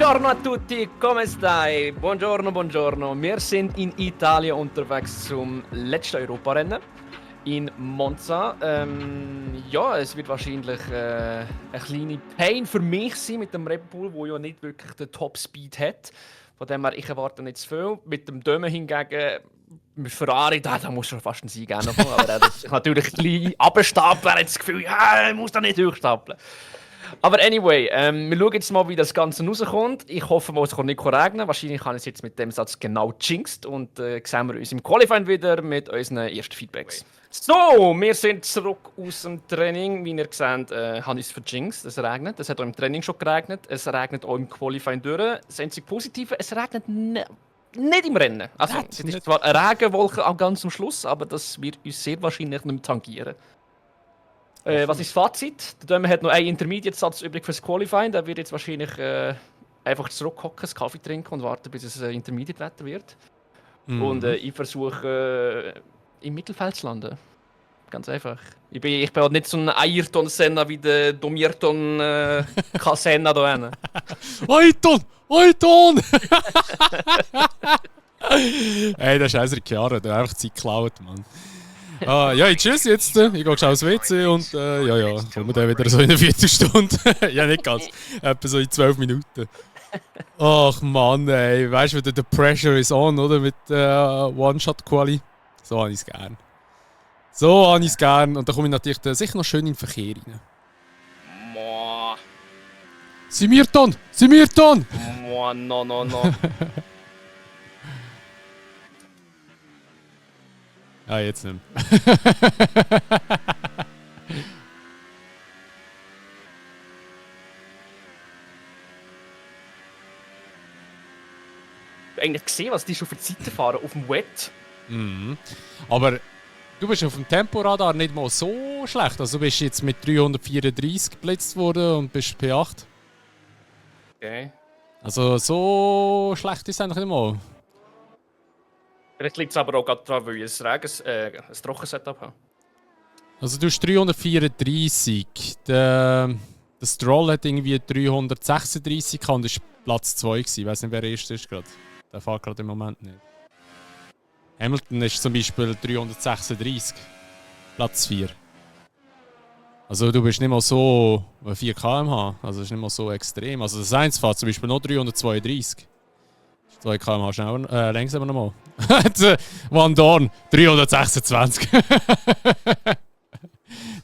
Buongiorno a tutti, come stai? Buongiorno, buongiorno. Wir sind in Italien unterwegs zum letzten Europarennen in Monza. Ja, es wird wahrscheinlich eine kleine Pain für mich sein mit dem Red Bull, wo ja nicht wirklich den Top-Speed hat. Von dem her, ich erwarte nicht zu viel. Mit dem Döme hingegen, mit Ferrari, da muss schon fast ein Sieg noch kommen. Aber er hat sich natürlich ein bisschen abstapeln. Er hat das Gefühl, ja, er muss da nicht durchstapeln. Aber anyway, wir schauen jetzt mal, wie das Ganze rauskommt. Ich hoffe mal, es kommt nicht regnen. Wahrscheinlich habe ich es jetzt mit dem Satz genau jinxed. Und sehen wir uns im Qualifying wieder mit unseren ersten Feedbacks. So, wir sind zurück aus dem Training. Wie ihr seht, habe ich es verjinxed. Es regnet. Es hat auch im Training schon geregnet. Es regnet auch im Qualifying durch. Das einzige Positive, es regnet nicht im Rennen. Also, es ist zwar eine Regenwolke auch ganz am Schluss, aber das wird uns sehr wahrscheinlich nicht mehr tangieren. Was ist das Fazit? Der Dömer hat noch einen Intermediate-Satz übrig fürs Qualifying. Der wird jetzt wahrscheinlich einfach zurückhocken, einen Kaffee trinken und warten, bis es Intermediate-Wetter wird. Und ich versuche im Mittelfeld zu landen. Ganz einfach. Ich bin halt nicht so ein Ayrton-Senna wie der Domierton Senna da hinten. Ayrton! Ayrton! Hey, der scheiß Ricciardo, der hat einfach Zeit geklaut, Mann. Ja, tschüss jetzt. Ich gehe schon aufs WC und ja, kommen wir dann wieder so in einer Viertelstunde. Ja, nicht ganz. Etwa so in 12 Minuten. Ach Mann, ey. Weißt du, the pressure is on, oder? Mit One-Shot-Quali. So habe ich es gern. So habe ich es gern. Und da komme ich natürlich sicher noch schön in den Verkehr rein. Moa. Simirton! Simirton! Moa, no. Ah, jetzt nicht mehr. Eigentlich gesehen, was die schon für Zeiten fahren auf dem Wet. Mhm. Aber du bist auf dem Temporadar nicht mal so schlecht. Also du bist jetzt mit 334 geblitzt worden und bist P8. Okay. Also so schlecht ist es eigentlich nicht mal. Vielleicht liegt es aber auch gerade daran, weil ich ein Trockensetup habe. Also du hast 334. Der Stroll hat irgendwie 336 gehabt und ist Platz 2 gewesen. Ich weiß nicht, wer erst ist gerade. Der fährt gerade im Moment nicht. Hamilton ist zum Beispiel 336. Platz 4. Also du bist nicht mal so 4 km/h. Also das ist nicht mal so extrem. Also das 1 fährt zum Beispiel noch 332. 2 km/h schneller, langsamer nochmal. Van Dorn, 326.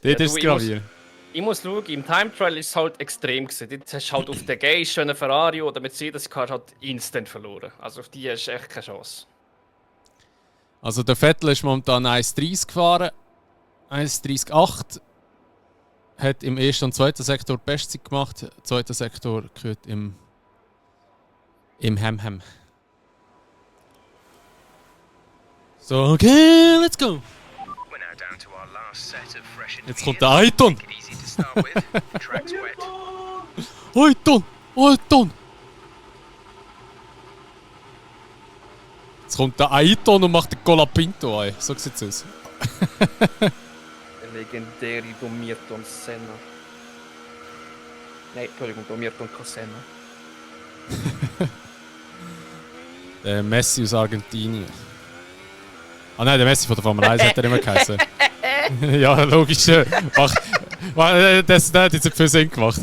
Dort ist es gravier. Ich muss schauen, im Time Trial ist es halt extrem gewesen. Dort hast du halt auf der Gay schönen Ferrari oder Mercedes-Car halt instant verloren. Also auf die hast du echt keine Chance. Also der Vettel ist momentan 1,30 gefahren. 1,30,8. Hat im ersten und zweiten Sektor Bestzeit gemacht. Der zweite Sektor gehört im Hem. So, okay, let's go. Jetzt kommt der Ayrton. Ayrton. Jetzt kommt der Ayrton und macht den Colapinto ein. So sieht's aus. Der legendäre Domierton Senna. Nein, Entschuldigung, Domierton Senna. Der Messi aus Argentinien. Ah nein, der Messi von der Formel 1 hat er immer geheißen. Ja, logisch. Das hat jetzt viel Sinn gemacht.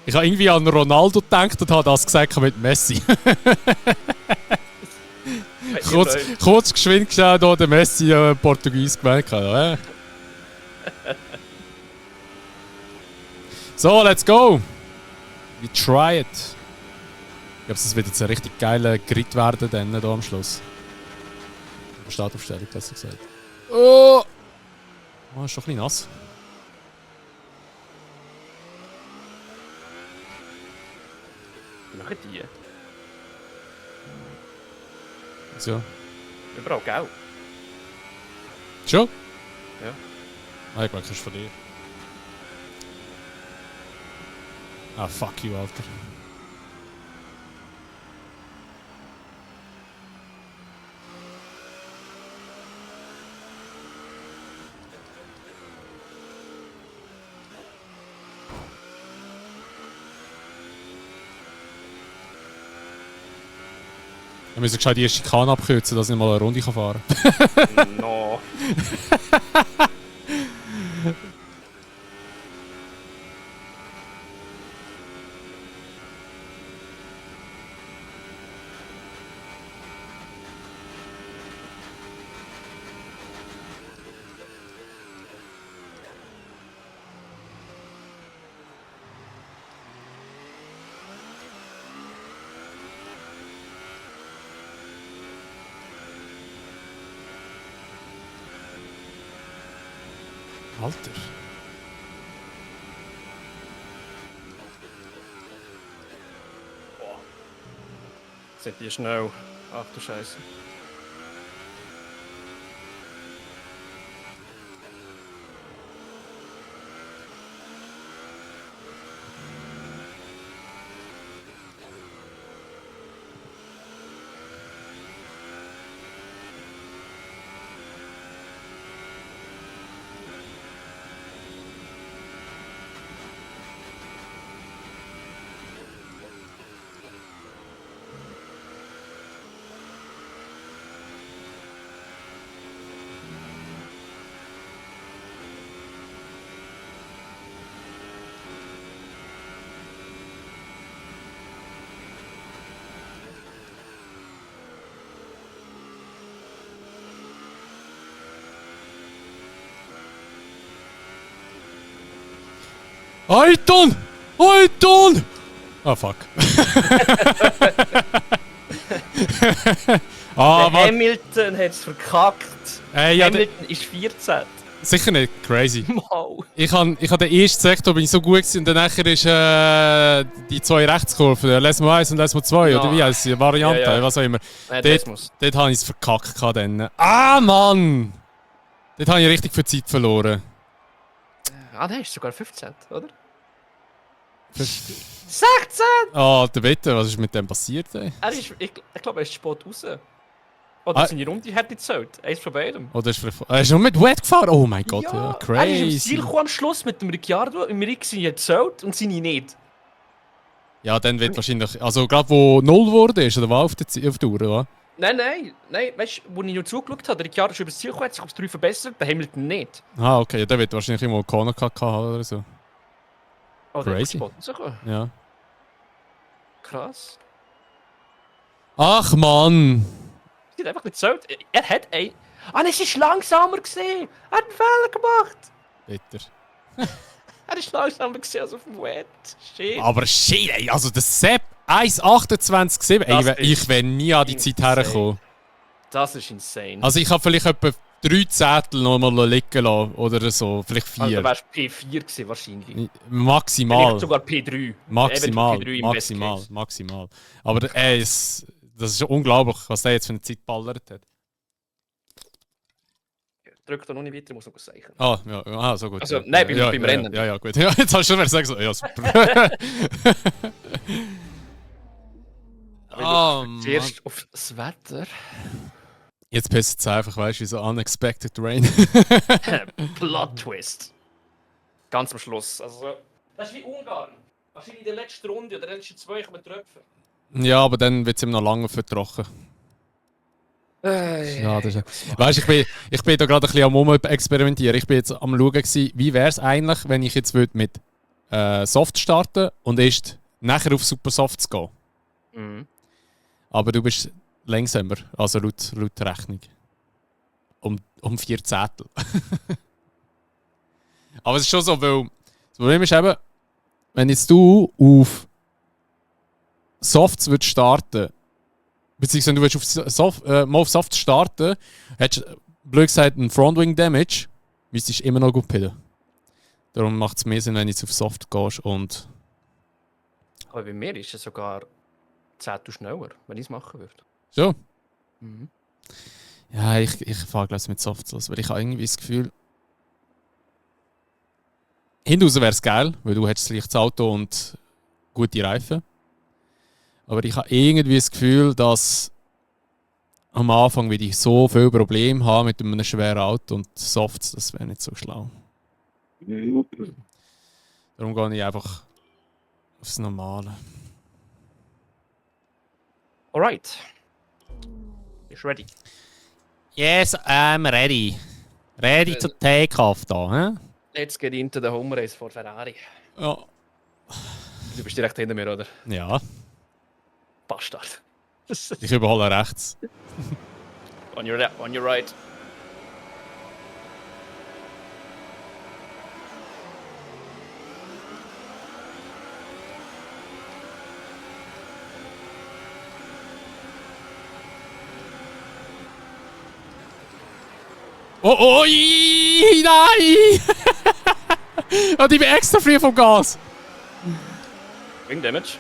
Ich habe irgendwie an Ronaldo gedacht und habe das gesagt mit Messi. kurz geschwind geschaut, da der Messi Portugies gemerkt hat. So, let's go! We try it. Ich glaube, es wird jetzt ein richtig geiler Grid werden dann hier am Schluss. Startaufstellung, hast du gesagt. Oh! Oh, ist schon ein bisschen nass. Wie machen die? So. Überall, gell? Schon? Ja. Ah, ich glaube, das ist von dir. Ah, fuck you, Alter. müssen gescheit die erste Schikane abkürzen, dass ich mal eine Runde fahren kann. No. Alter. Sind die schnell? Ach du Scheiße. Ayrton! Ayrton! Ah, fuck. Der was? Hamilton hat es verkackt. Ja, Hamilton ist 14. sicher nicht. Crazy. Wow. Ich han den ersten Sektor bin ich so gut gewesen, und dann nachher ist die zwei Rechtskurven, Lesmo 1 und Lesmo 2, Ja. oder wie heisst die Variante, Ja, ja. was auch immer. Das muss. Dort habe ich es verkackt. Dann. Ah, Mann! Dort habe ich richtig viel Zeit verloren. Ah, der ist sogar 15, oder? Für- 16! Ah, der Wetter, was ist mit dem passiert? Ey? Ich glaube, er ist spät raus. Oder Ah. seine Runde hat nicht gezählt. Eins von beidem. Oder ist nur mit Wet gefahren? Oh mein Gott, ja, Er ist im crazy. Ziel gekommen am Schluss mit dem Ricciardo. Im Rick sind gezählt und seine nicht. Ja, dann wird wahrscheinlich, also gerade wo 0 wurde, ist oder war auf der Tour, oder? Nein. Weißt du, wo ich noch zugeschaut habe, der Ricciardo ist über das Ziel gekommen, hat sich aufs 3 verbessert, der Hamilton nicht. Ah, okay, ja, der wird wahrscheinlich immer Corner gehabt haben oder so. Oh, der Crazy. ist spät rausgekommen. Ja. Krass. Ach Mann! Er hat einfach nicht gezählt. Er hat ein... Ah, es ist langsamer gesehen. Er hat einen Fehler gemacht. Bitter. Er ist langsamer gesehen als auf dem Wet. Shit. Aber shit, ey, also der Sepp 1,28,7. Das Ey, ich ist wäre nie an die Zeit insane. hergekommen. Das ist insane. Also ich habe vielleicht etwa 3 Zettel noch mal liegen lassen oder so, vielleicht 4. Also, du wärst P4 gewesen wahrscheinlich. Maximal. Vielleicht sogar P3. Maximal. Eventuell P3 im Best Maximal. Case. Maximal. Aber ey, das ist schon unglaublich, was der jetzt für eine Zeit geballert hat. Drück da noch nicht weiter, ich muss noch was sagen. Ah, ja, so gut. Also, ja. nein, beim ja, Rennen. Ja, gut. Ja, jetzt hast du schon mal gesagt, so, ja, super. Mann. Zuerst auf das Wetter. Jetzt pisst es einfach, weißt du, wie so unexpected rain. Plot Twist. Ganz am Schluss. Also, das ist wie Ungarn. Wahrscheinlich in der letzten Runde oder in den letzten 2 kommen Tröpfen. Ja, aber dann wird es ihm noch lange vertrocken. Ja, das ist... Weißt du, ich bin da gerade ein bisschen am experimentieren. Ich bin jetzt am schauen, wie wäre es eigentlich, wenn ich jetzt mit Soft starten und erst nachher auf Super Softs gehen. Mhm. Aber du bist langsamer, also laut Rechnung. Um 4 Zettel. Aber es ist schon so, weil das Problem ist eben, wenn jetzt du auf Softs würdest starten, beziehungsweise wenn du willst mal auf Softs starten, hättest du, blöd gesagt, einen Frontwing Damage, müsstest du immer noch gut pillen. Darum macht es mehr Sinn, wenn du jetzt auf Soft gehst und... Aber bei mir ist es sogar 10 schneller, wenn ich es machen würde. So. Mhm. Ja, ich fahre gleich mit Softs los, weil ich habe irgendwie das Gefühl... Hinten wäre es geil, weil du hättest ein leichtes Auto und gute Reifen. Aber ich habe irgendwie das Gefühl, dass am Anfang wieder ich so viele Probleme habe mit einem schweren Auto und Softs, das wäre nicht so schlau. Darum gehe ich einfach aufs Normale. Alright. Ist ready. Yes, I'm ready. Ready to take off da, hä? Let's get into the home race for Ferrari. Ja. Du bist direkt hinter mir, oder? Ja, Bastard. ich überhole rechts. On your right. Oh, nein! Ja, ich bin extra früh vom Gas. Wing Damage.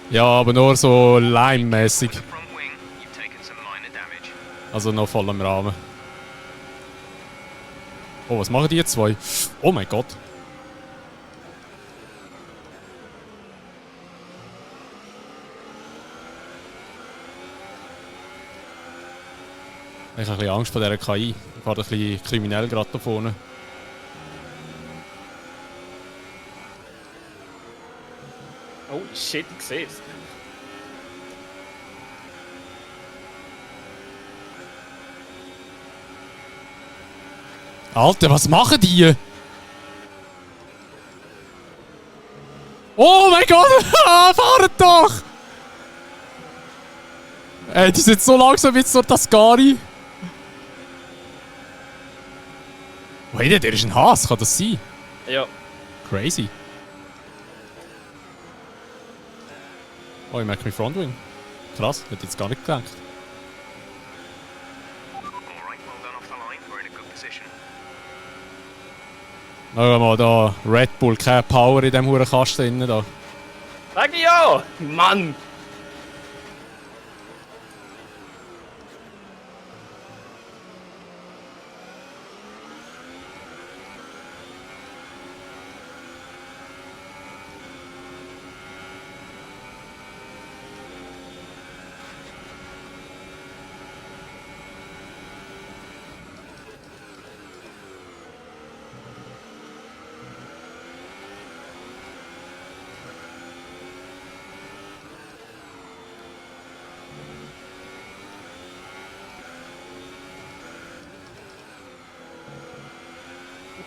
Ja, aber nur so Lime-mäßig. Also noch voll im Rahmen. Oh, was machen die zwei? Oh mein Gott. Ich habe ein bisschen Angst vor dieser KI. Ich fahre ein bisschen kriminell gerade da vorne. Holy shit, ich sehe es. Alter, was machen die? Oh mein Gott! Fahrt doch! Ey, die sind so langsam wie so Tascari. Wait, der ist ein Haas, kann das sein? Ja. Crazy. Oh, ich merke mein Frontwing. Krass, hätte jetzt gar nicht gedacht. Schau mal da, Red Bull, keine Power in diesem Hurenkasten innen da. Sag ich ja! Mann!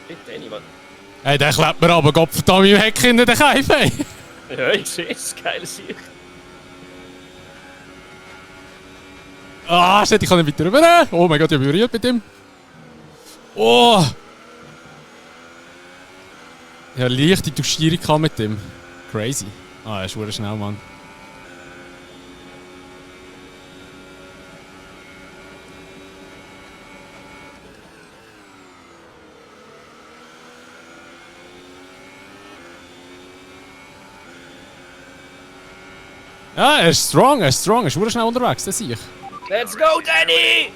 Bitte niemand. Hey, der klebt mir aber Gottverdammt im Heck hinter den Keif, ey. Ja, ich sehe es. Geile Sicht. Ah, shit, ich kann nicht weiter rüber. Oh mein Gott, ich habe berührt mit ihm. Oh! Ja, leichte Dosierung mit dem. Crazy. Ah, er ist verdammt schnell, Mann. Ja, er ist strong, er ist verdammt schnell unterwegs, das sehe ich. Let's go, Danny!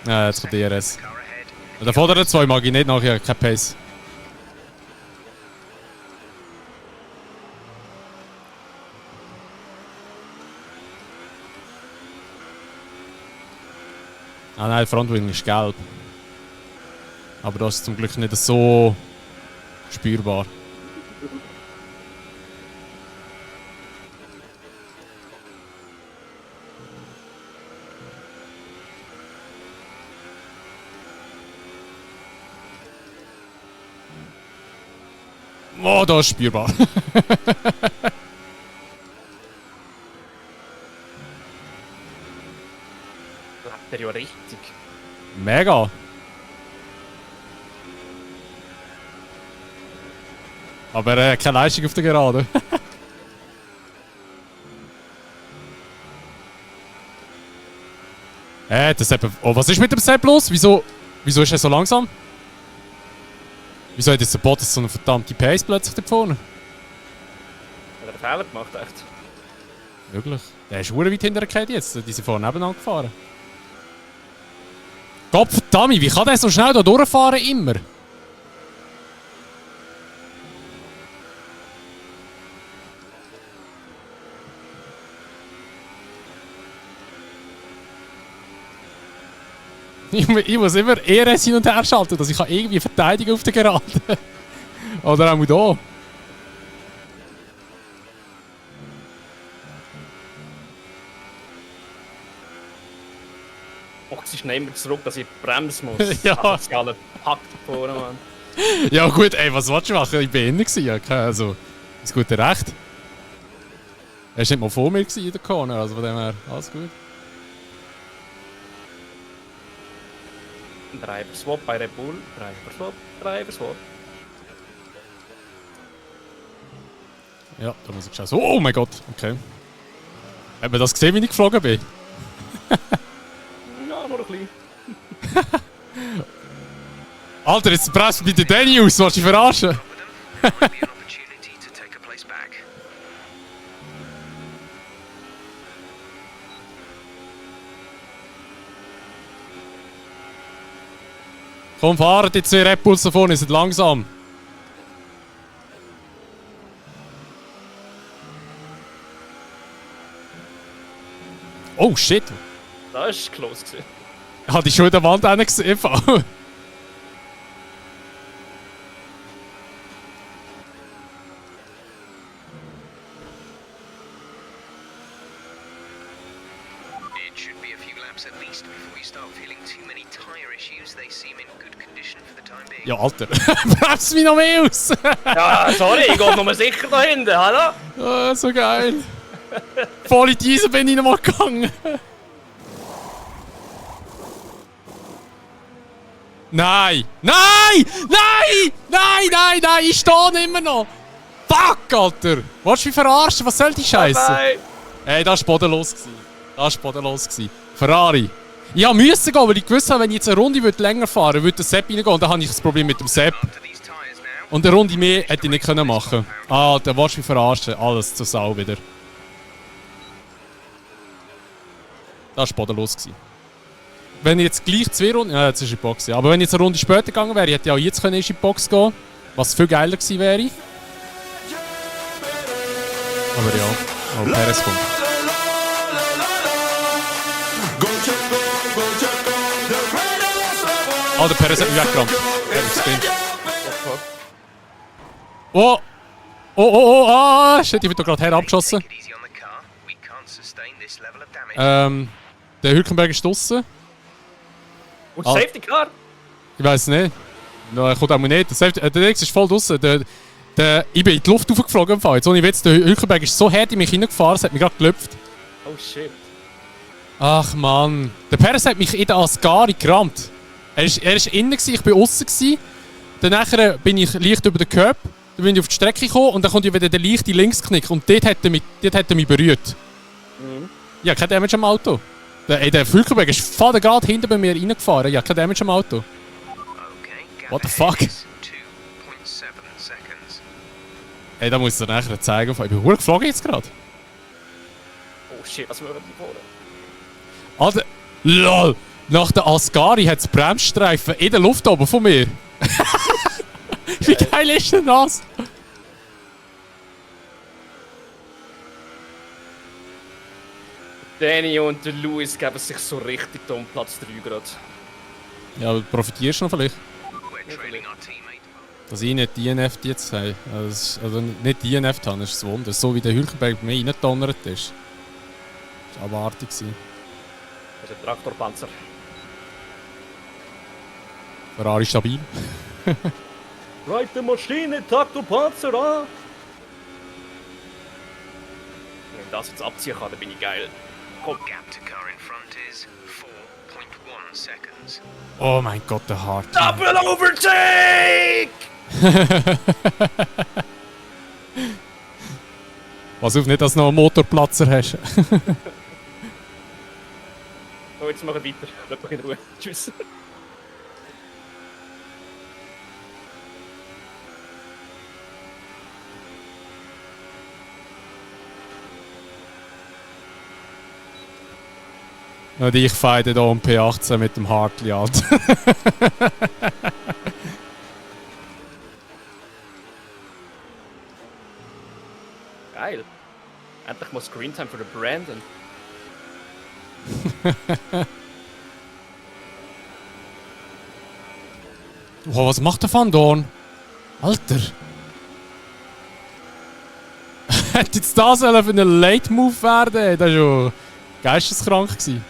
Ja, jetzt kommt DRS. Der vorderen zwei mag ich nicht nachher, kein Pace. Ah nein, der Frontwing ist gelb. Aber das ist zum Glück nicht so spürbar. Oh, das ist spürbar. Der ja richtig. Mega. Aber keine Leistung auf der Gerade. Das Sepp. Oh, was ist mit dem Sepp los? Wieso ist er so langsam? Wieso hat jetzt der Bottas so eine verdammte Pace plötzlich da vorne? Hat er einen Fehler gemacht, echt? Wirklich? Der ist verdammt weit hinter der Kette jetzt. Die sind vorne nebeneinander gefahren. Gottverdammt, wie kann der so schnell da durchfahren immer? Ich muss immer ERS hin und her schalten, dass ich irgendwie verteidigen auf der Gerade. Oder auch da. schnell immer zurück, dass ich bremsen muss. Ja. Ach, sie alle packt vorne, Mann. Ja gut, ey, was willst du machen? Ich bin innen gewesen, ja, also, das gute Recht. Er war nicht mal vor mir gewesen in der Corner, also von dem her, alles gut. Driver Swap bei Red Bull, Driver Swap, Driver Swap. Ja, da muss ich schauen. Oh mein Gott, okay. Hat man das gesehen, wie ich geflogen bin? Ja, nur ein bisschen. Alter, jetzt presst mich der Danny aus, willst du dich verarschen? Komm, fahren die zwei Red Bulls da vorne, sind langsam. Oh shit! Das war close. Hatte ich schon in der Wand gesehen? It should be a few laps at least before you start feeling too many tyre issues. They seem in good condition for the time being. Ja, Alter, bremst mich noch mehr aus! Ja, sorry, ich gehe nochmal sicher da hinten, hallo? Ah, so geil! Voll in diese bin ich nochmal gegangen! Nein! Nein! Nein! Nein, nein, nein! Ich stehe immer noch! Fuck, Alter! Willst du mich verarschen? Was soll die Scheiße? Bye. Ey, das war bodenlos. Das war bodenlos. Ferrari. Ich musste gehen, weil ich gewusst habe, wenn ich jetzt eine Runde länger fahren würde, würde der Sepp reingehen und dann habe ich das Problem mit dem Sepp. After these tyres now, Und eine Runde mehr hätte ich nicht können machen. Ah, dann willst du mich verarschen. Alles zur Sau wieder. Das war bodenlos. Wenn ich jetzt gleich 2 Runden... Ja, jetzt ist die Box. Ja. Aber wenn ich jetzt eine Runde später gegangen wäre, hätte ich auch jetzt in die Box gehen, was viel geiler gewesen wäre. Aber ja. Oh, Perez kommt. Oh, der Perez hat mich weggerammt. Der hat mich gespinnt. Oh! Oh, oh, oh, ah! Shit, ich bin da gerade herabgeschossen. take it easy on the car. We can't sustain this level of damage. Der Hülkenberg ist draussen. Und Ah. Safety Car? Ich weiß nicht. No, er kommt auch nicht. Der Dix ist voll draussen. Ich bin in die Luft hochgeflogen im Fall. Jetzt ohne Witz, der Hülkenberg ist so hart in mich hineingefahren, es hat mich gerade gelöpft. Oh shit. Ach Mann. Der Perez hat mich in der Ascari gerammt. Er ist innen, ich war außen. Dann nachher bin ich leicht über den Curb. Dann bin ich auf die Strecke gekommen und dann kommt wieder der leichte Linksknick. Und dort hat er mich berührt. Mhm. Ja, kein Damage am Auto. Der Hülkenberg ist voll gerade hinter bei mir reingefahren. Ja, kein Damage am Auto. Okay, gap What the ahead fuck? is 2.7 seconds. Ey, da muss ich dir nachher zeigen. Ich bin verdammt geflogen jetzt gerade. Oh shit, was machen wir vorne? Alter, LOL! Nach der Ascari hat es Bremsstreifen in der Luft oben von mir. Wie geil ist denn das? Danny und der Lewis geben sich so richtig da um Platz 3 gerade. Ja, aber profitierst du noch vielleicht? We're trailing our teammate. Dass ich nicht DNF jetzt habe. Also nicht DNF habe, das ist das Wunder. So wie der Hülkenberg bei mir reingedonnert ist. Das war abartig. Das ist ein Traktorpanzer. Ferrari stabil. Reite Maschine, Traktorpanzer an! Wenn ich das jetzt abziehen kann, dann bin ich geil. Komm. Gap to car in front is 4.1 seconds. Oh mein Gott, der Hart. Double Overtake! Pass auf, nicht, dass du noch einen Motorplatzer hast. So, jetzt machen wir weiter. Lass mich in Ruhe. Tschüss. Und ich feide hier um P18 mit dem Hartley an. Geil. Endlich mal Screentime für den Brandon. Wow, was macht der Van Dorn? Alter! Hätte jetzt das für einen Late Move werden? Das war schon geisteskrank gewesen.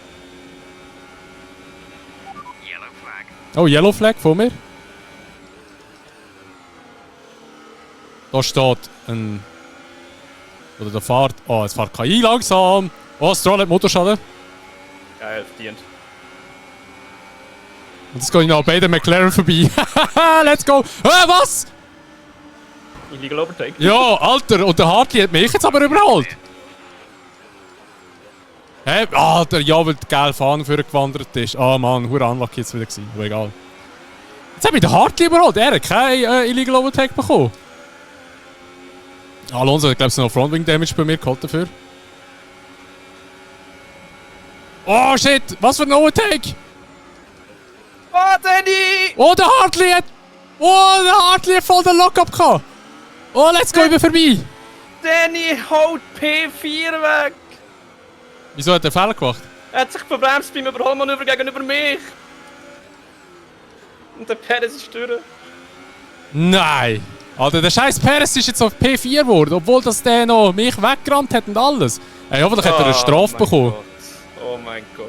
flag. Oh, Yellow Flag vor mir. Da steht ein... Oder der fährt... Oh, es fährt KI langsam. Oh, Stroll hat Motorschaden. Geil, verdient. Und jetzt gehe ich noch bei den McLaren vorbei. Let's go! Was? Illegal Overtake. Ja, Alter, und der Hartley hat mich jetzt aber überholt. Hä? Alter, ja, weil der gelbe Fahne vorgewandert ist. Ah, Mann, hure unlucky jetzt wieder gewesen. Aber egal. Jetzt hat mich der Hartley überholt. Er hat kein Illegal Overtake bekommen. Alonso hat, glaube ich, noch Frontwing Damage bei mir geholt dafür. Oh, shit! Was für ein Overtake! Oh, Danny! Oh, der Hartley hat... Oh, der Hartley hat voll den Lockup gehabt. Oh, let's go, ich bin vorbei. Danny haut P4 weg! Wieso hat er Fehler gemacht? Er hat sich verbremst beim Überholmanöver gegenüber mich! Und der Perez ist durch. Nein! Alter, der scheiß Perez ist jetzt auf P4 geworden, obwohl das der noch mich weggerammt hat und alles. Ey, hoffentlich hat er eine Strafe bekommen. Gott. Oh mein Gott.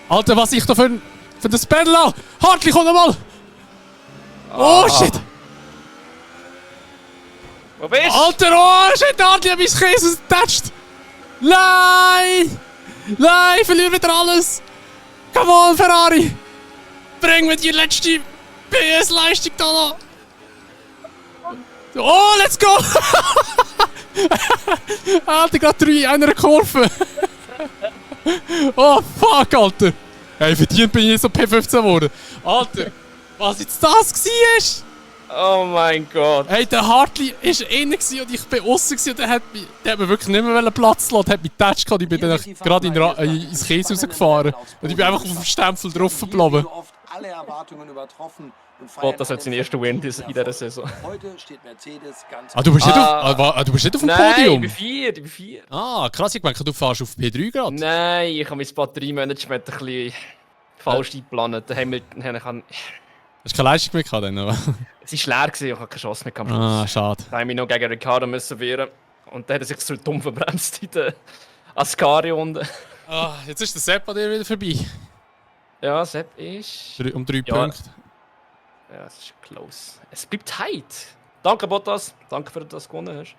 Alter, was ich da für das Pedal habe! Hartley, komm nochmal! Oh, shit! Wo bist du? Alter, oh, shit, Hartley hat mein Käse getatscht! Nein! Nein, ich verliere wieder alles! Come on, Ferrari! Bring mir die letzte PS-Leistung da noch! Oh, let's go! Alter, gerade 3 in einer Kurve! Oh, fuck, Alter! Hey, verdient bin ich jetzt so P15 geworden. Alter, was jetzt das war? Oh mein Gott. Hey, der Hartley war innen und ich bin außen und der hat mir wirklich nicht mehr Platz gelassen, der hat mich getatscht und ich bin dann gerade ins Käse rausgefahren. Und ich bin einfach auf dem Stempel drauf geblieben. Alle Erwartungen übertroffen und Das hat seinen ersten Win in dieser Saison. Heute steht Mercedes ganz Du bist nicht auf dem Nein, Podium? ich bin 4. Ah, krass, ich denke, du fährst auf P3 gerade. Nein, ich habe mein Batteriemanagement ein bisschen falsch eingeplant. Da haben wir... Hast du keine Leistung mehr gehabt dann, oder? Es war leer, ich hatte keine Chance mehr am Schluss. Ah, schade. Da haben wir noch gegen Ricciardo müssen wehren. Und dann hat er sich so dumm verbremst in der Ascari-Runde. Ah, jetzt ist der Sepp an dir wieder vorbei. Ja, Sepp ist... Um 3 Ja. Punkte. Ja, es ist close. Es bleibt tight. Danke, Bottas. Danke, für dass du das gewonnen hast.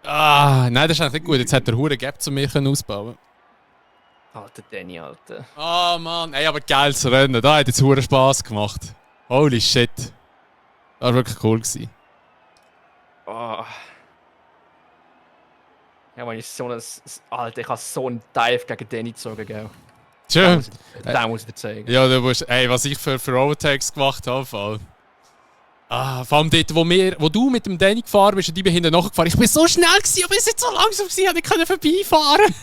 Ah, nein, das ist eigentlich nicht gut. Jetzt hat der hure Gap zu mir ausbauen. Alter Danny, Alter. Ah, Mann. Ey, aber geiles Rennen. Da hat jetzt hure Spass gemacht. Holy shit. Das war wirklich cool gewesen. Oh. Ja, wenn ich so ein... Alter, ich habe so einen Dive gegen Danny gezogen, gell? Schön. Den muss ich dir zeigen. Ja, du musst, ey, was ich für Overtakes gemacht habe, vor allem dort, wo du mit dem Danny gefahren bist und ich bin hinten nachgefahren. Ich bin so schnell gewesen, aber ich war so langsam gewesen, ich konnte vorbeifahren.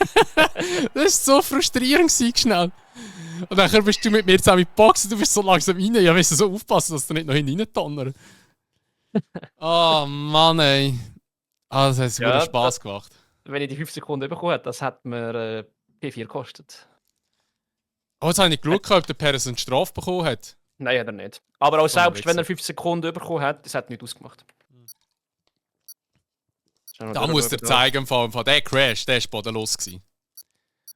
Das war so frustrierend gewesen, schnell. Und dann bist du mit mir zusammen in die Box und du bist so langsam rein. Ja, musst du so aufpassen, dass du nicht noch hinten tonnern. Oh Mann, ey. Ah, das hat Ja, Spaß gemacht. Wenn ich die 5 Sekunden bekommen hätte, das hat mir P4 gekostet. Oh, jetzt habe ich nicht geschaut, ob der Perez eine Strafe bekommen hat. Nein, hat er nicht. Aber auch selbst Wichser. wenn er 5 Sekunden bekommen hat, das hat nichts ausgemacht. Da muss der zeigen, im Fall der Crash, der war bodenlos gewesen.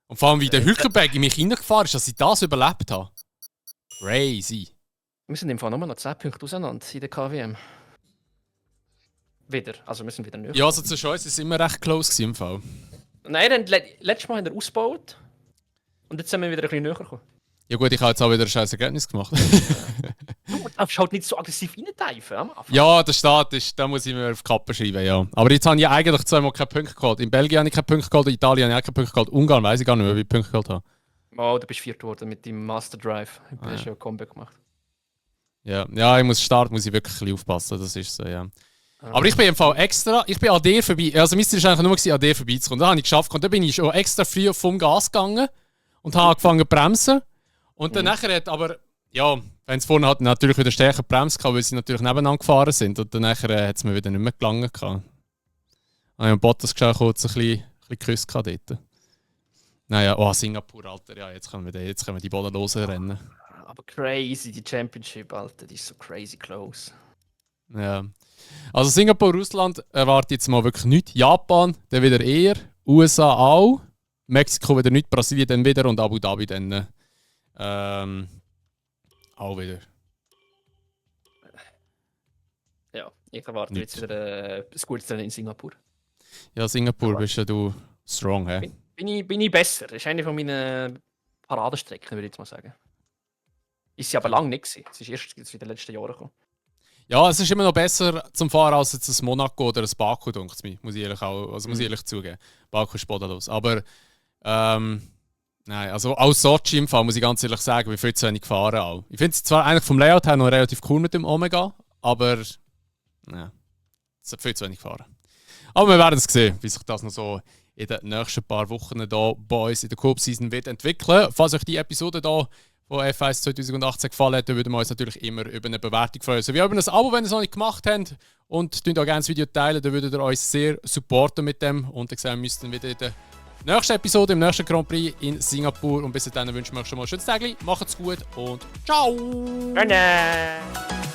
Und vor allem, wie der Hülkenberg in mich reingefahren ist, dass ich das überlebt habe. Crazy. Wir sind im Fall nochmal noch 10 Punkte auseinander in der KWM. Wieder. Also wir sind wieder nicht. Ja, also zwischen uns war es immer recht close gewesen, im Fall. Nein, dann, letztes Mal haben wir ausgebaut. Und jetzt sind wir wieder ein bisschen näher gekommen. Ja gut, ich habe jetzt auch wieder ein scheiß Ergebnis gemacht. Du darfst halt nicht so aggressiv reinteifen am Anfang. Ja, der Start ist, da muss ich mir auf die Kappe schreiben, ja. Aber jetzt habe ich eigentlich zweimal keine Punkte geholt. In Belgien habe ich keine Punkte geholt, in Italien habe ich auch keine Punkte geholt. Ungarn weiß ich gar nicht mehr, wie ich Punkte geholt habe. Oh, du bist 4. geworden mit deinem Master Drive. Du hast ja ein Comeback gemacht. Ja, ja, ich muss starten, muss ich wirklich ein bisschen aufpassen, das ist so, ja. Aber ich bin im Fall extra, ich bin an dir vorbei, also mein Ziel war eigentlich nur, an dir vorbeizukommen. Das habe ich geschafft und dann bin ich schon extra früh vom Gas gegangen und habe angefangen zu bremsen. Und dann nachher hat aber, ja, wenn es vorne hat natürlich wieder stärker bremst, weil sie natürlich nebeneinander gefahren sind. Und dann nachher hat es mir wieder nicht mehr gelangen. Ich habe Bottas kurz ein bisschen geküsst dort. Naja, oh, Singapur, Alter, ja, jetzt können wir die bodenlosen rennen. Aber crazy, die Championship, Alter, die ist so crazy close. Ja. Also Singapur, Russland erwartet jetzt mal wirklich nichts. Japan, dann wieder eher. USA auch. Mexiko wieder nicht. Brasilien dann wieder und Abu Dhabi dann auch wieder. Ja, ich erwarte Nicht. jetzt wieder ein gutes Rennen in Singapur. Ja, Singapur Aber- bist ja du strong, hä? Bin ich besser. Das ist eine von meinen Paradestrecken, würde ich jetzt mal sagen. Ist sie aber lange nicht gewesen. Es ist erst in den letzten Jahren gekommen. Ja, es ist immer noch besser zum Fahren als jetzt ein Monaco oder ein Baku, denke ich. Muss ich ehrlich, muss ich ehrlich zugeben. Baku ist bodenlos. Aber, nein, also auch Sochi im Fall, muss ich ganz ehrlich sagen, wir viel zu wenig gefahren auch. Ich finde es zwar eigentlich vom Layout her noch relativ cool mit dem Omega, aber, ja, es hat viel zu wenig gefahren. Aber wir werden es sehen, wie sich das noch so in den nächsten paar Wochen hier bei uns in der Coop-Season wird entwickeln. Falls euch die Episode hier von F1 2018 gefallen hat, dann würden wir uns natürlich immer über eine Bewertung freuen. So wie über ein Abo, wenn ihr es noch nicht gemacht habt. Und teilt auch gerne das Video teilen, dann würdet ihr uns sehr supporten mit dem. Und dann sehen wir uns dann wieder in der nächsten Episode, im nächsten Grand Prix in Singapur. Und bis dahin wünschen wir euch schon mal ein schönes Tag. Macht's gut und ciao! Gerne!